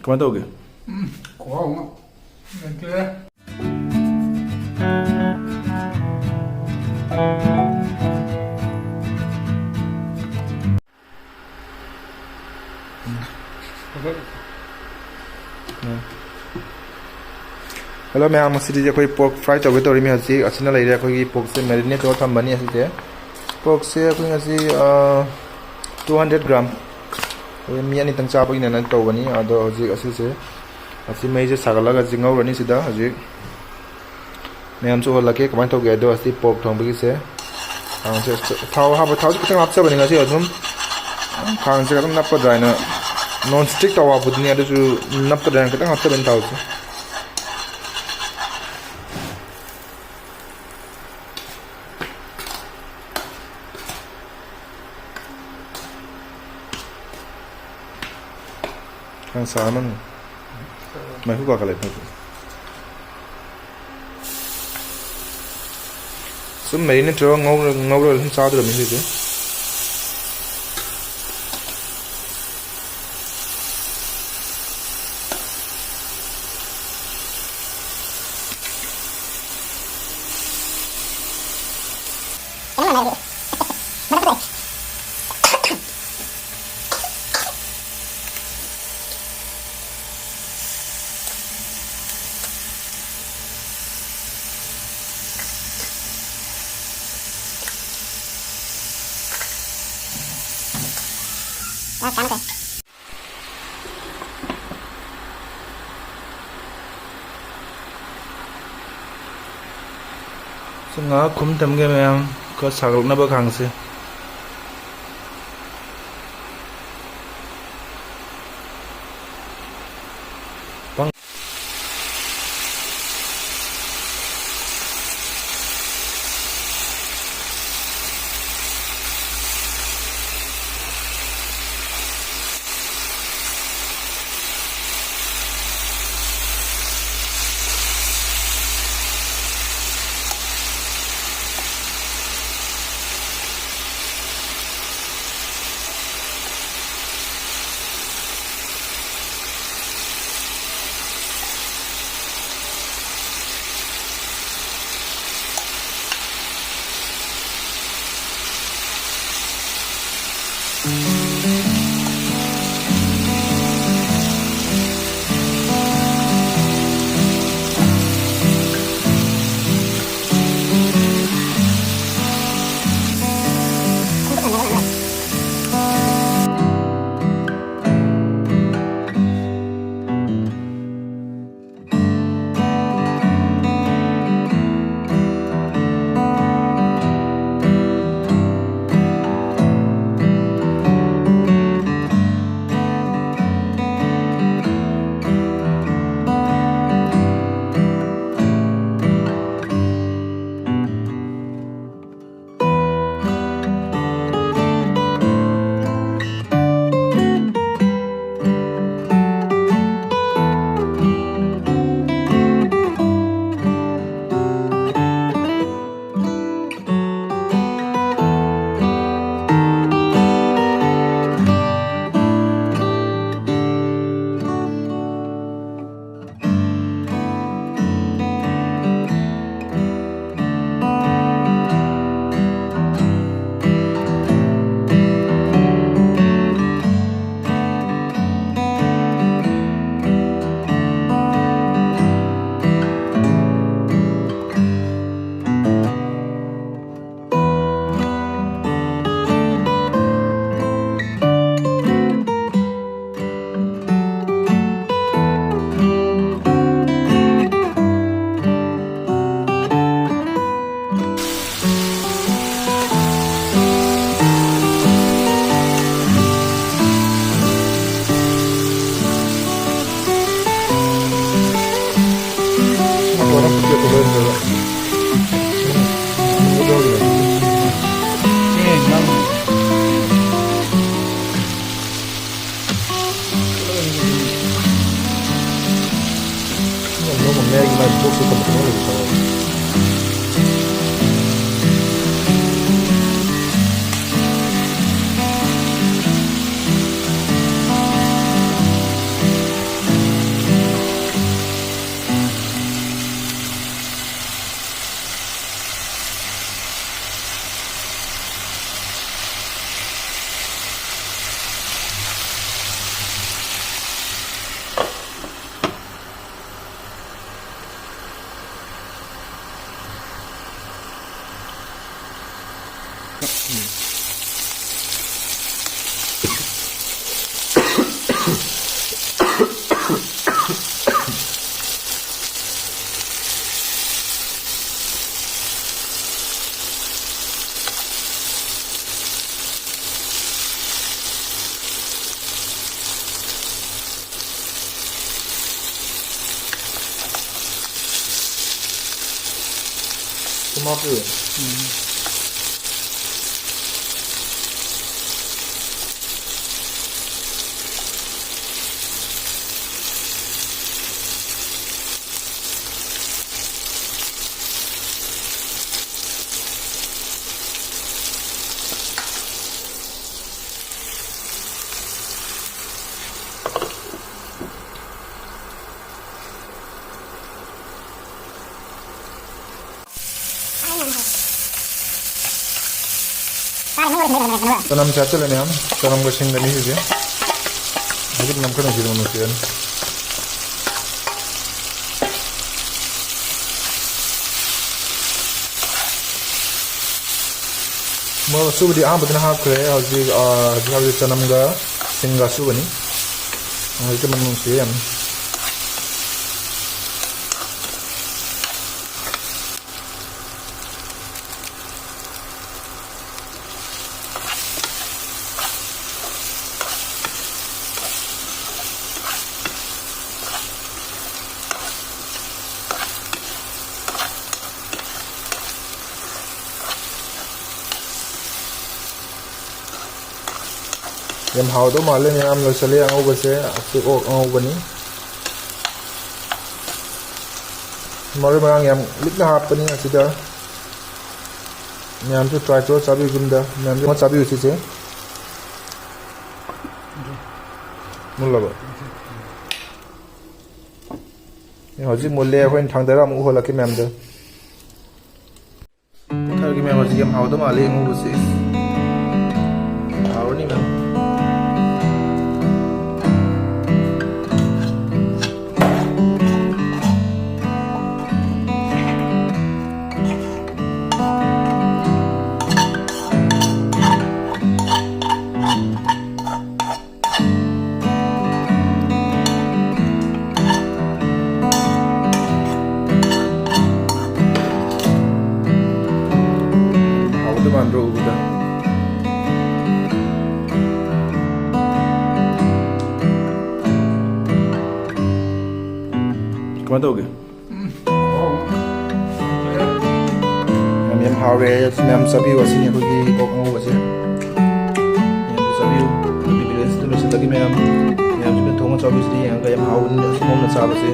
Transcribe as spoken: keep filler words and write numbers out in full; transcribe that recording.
ꯀꯃꯥꯏꯅ ꯇꯧꯒꯦ? ꯎꯝ, ꯈꯨꯍꯥꯎ ꯑꯃ ꯂꯩꯇ꯭ꯔꯦ꯫ ꯍꯜꯂꯣ ꯃꯌꯥꯝ, ꯉꯁꯤꯗꯤ ꯑꯩꯈꯣꯏ pork fry ꯇꯧꯒꯦ ꯇꯧꯔꯤꯃꯤ ꯍꯧꯖꯤꯛ꯫ ꯑꯁꯤꯅ ꯂꯩꯔꯦ ꯑꯩꯈꯣꯏꯒꯤ porkꯁꯦ marinate ꯇꯧꯔ ꯊꯝꯕꯅꯤ ꯑꯁꯤꯁꯦ꯫ Porkꯁꯦ ꯑꯩꯈꯣꯏ ꯉꯁꯤ, ꯑ, two hundred gram, ꯑꯩꯈꯣꯏ ꯃꯤ ꯑꯅꯤꯇꯪ ꯆꯥꯕꯒꯤꯅꯦꯅ ꯇꯧꯕꯅꯤ꯫ ꯑꯗꯣ ꯍꯧꯖꯤꯛ ꯑꯁꯤꯁꯦ, ꯑꯁꯤ ꯃꯩꯁꯦ ꯁꯥꯒꯠꯂꯒ ꯑꯁꯤ ꯉꯧꯔꯅꯤ ꯁꯤꯗ ꯍꯧꯖꯤꯛ꯫ ꯃꯌꯥꯝꯁꯨ ꯎꯍꯜꯂꯛꯀꯦ ꯀꯃꯥꯏꯅ ꯇꯧꯒꯦ ꯍꯥꯏꯗꯣ꯫ ꯑꯁꯤ pork ꯊꯣꯡꯕꯒꯤꯁꯦ ꯈꯥꯡꯁꯦ, ꯊꯥꯎ ꯍꯥꯞꯄ, ꯊꯥꯎꯁꯦ ꯈꯤꯇꯪ ꯍꯥꯞꯆꯕꯅꯤ ꯉꯁꯤ ꯑꯗꯨꯝ꯫ ꯈꯥꯡꯁꯦ ꯈꯤꯇꯪ ꯅꯞꯀꯗ꯭ꯔꯥ ꯍꯥꯏꯅ, non stick ꯇꯧ ꯍꯥꯞꯄꯗꯨꯅꯤ, ꯑꯗꯨꯁꯨ ꯅꯞꯀꯗ꯭ꯔꯥ ꯍꯥꯏꯅ ꯈꯤꯇꯪ ꯍꯥꯞꯆꯕꯅꯤ ꯊꯥꯎꯁꯦ꯫ ꯈꯤꯇꯪ ꯁꯥꯔꯝꯃꯅꯤ꯫ ꯃꯩꯈꯨ ꯀꯥꯈꯠꯂꯛꯑꯦ꯫ ꯁꯨꯝ marinate ꯇꯧꯔꯒ ꯉꯧꯔ-, ꯉꯧꯔꯒ ꯁꯨꯝ ꯆꯥꯗꯣꯔꯕꯅꯤ ꯁꯤꯁꯦ꯫ ꯁꯨꯝ ꯉꯥꯏꯍꯥꯛ ꯈꯨꯝ ꯊꯝꯒꯦ ꯃꯌꯥꯝ, ꯈꯔ ꯁꯥꯒꯠꯂꯛꯅꯕ ꯈꯥꯡꯁꯦ꯫ ꯍꯥꯞꯄꯤ꯫ ꯆꯅꯝꯁꯦ ꯍꯥꯞꯆꯤꯜꯂꯅꯤ ꯌꯥꯝ꯫ ꯆꯅꯝꯒ ꯁꯤꯡꯒꯅꯤ ꯁꯤꯁꯦ꯫ ꯍꯧꯖꯤꯛ ꯅꯝꯈꯠꯅꯁꯤ ꯑꯗꯨꯝ ꯅꯨꯡꯁꯤꯔꯅꯤ꯫ ꯃꯣꯔꯣꯛ ꯑꯁꯨꯕꯗꯤ ꯑꯍꯥꯟꯕꯗꯅ ꯍꯥꯞꯈ꯭ꯔꯦ꯫ ꯍꯧꯖꯤꯛ, ꯑ, ꯍꯧꯖꯤꯛ ꯍꯧꯖꯤꯛ ꯆꯅꯝꯒ ꯁꯤꯡꯒ ꯑꯁꯨꯕꯅꯤ꯫ ꯍꯧꯖꯤꯛꯇꯤ ꯃꯅꯝ ꯅꯨꯡꯁꯤꯔꯦ ꯌꯥꯝꯅ꯫ ꯌꯥꯝ ꯍꯥꯎꯗꯧ ꯃꯥꯜꯂꯦ ꯃꯌꯥꯝ, ꯂꯣꯏꯁꯤꯜꯂꯦ ꯑꯉꯧꯕꯁꯦ, ꯑꯇꯦꯛ ꯑꯣꯛ ꯑꯉꯧꯕꯅꯤ꯫ ꯃꯔꯣꯏ ꯃꯔꯥꯡ ꯌꯥꯝ ꯂꯤꯛꯅ ꯍꯥꯞꯄꯅꯤ ꯑꯁꯤꯗ꯫ ꯃꯌꯥꯝꯁꯨ try ꯇꯧꯔ ꯆꯥꯕꯤꯌꯨ ꯌꯨꯝꯗ, ꯃꯌꯥꯝꯁꯨ ꯑꯃ ꯆꯥꯕꯤꯌꯨ ꯁꯤꯁꯦ꯫ ꯃꯨꯜꯂꯕ? ꯑꯦ, ꯍꯧꯖꯤꯛ ꯃꯨꯜꯂꯦ, ꯑꯩꯈꯣꯏꯅ ꯊꯥꯡꯗꯔ ꯑꯃꯨꯛ ꯎꯍꯜꯂꯛꯀꯦ ꯃꯌꯥꯝꯗ꯫ ꯄꯨꯊꯔꯒꯦ ꯃꯌꯥꯝ, ꯍꯧꯖꯤꯛ ꯌꯥꯝ ꯍꯥꯎꯗꯧ ꯃꯥꯜꯂꯦ ꯑꯉꯧꯕꯁꯦ꯫ ꯍꯥꯎꯔꯅꯤ ꯃꯌꯥꯝ꯫ ꯍꯥꯎꯒꯗꯧ ꯃꯥꯟꯗ꯭ꯔꯣ ꯎꯕꯗ? ꯀꯃꯥꯏꯅ ꯇꯧꯒꯦ? ꯍꯥꯎꯔꯦ, ꯃꯌꯥꯝ ꯆꯥꯕꯤꯌꯨ꯫ ꯑꯁꯤꯅꯤ ꯑꯩꯈꯣꯏꯒꯤ ꯑꯣꯛ ꯑꯉꯧꯕꯁꯦ꯫ ꯃꯌꯥꯝꯁꯨ ꯆꯥꯕꯤꯌꯨ꯫ ꯑꯗꯨꯒꯤ video ꯁꯤꯗ ꯂꯣꯏꯁꯤꯜꯂꯒꯦ ꯃꯌꯥꯝ꯫ ꯃꯌꯥꯝꯁꯤꯅ ꯊꯣꯡꯉ ꯆꯥꯕꯤꯌꯨ꯫ ꯁꯤꯗꯤ ꯌꯦꯡꯉꯒ ꯌꯥꯝ ꯍꯥꯎꯕꯅꯤꯅ ꯑꯁꯨꯝ ꯍꯧꯅ ꯆꯥꯕꯁꯦ꯫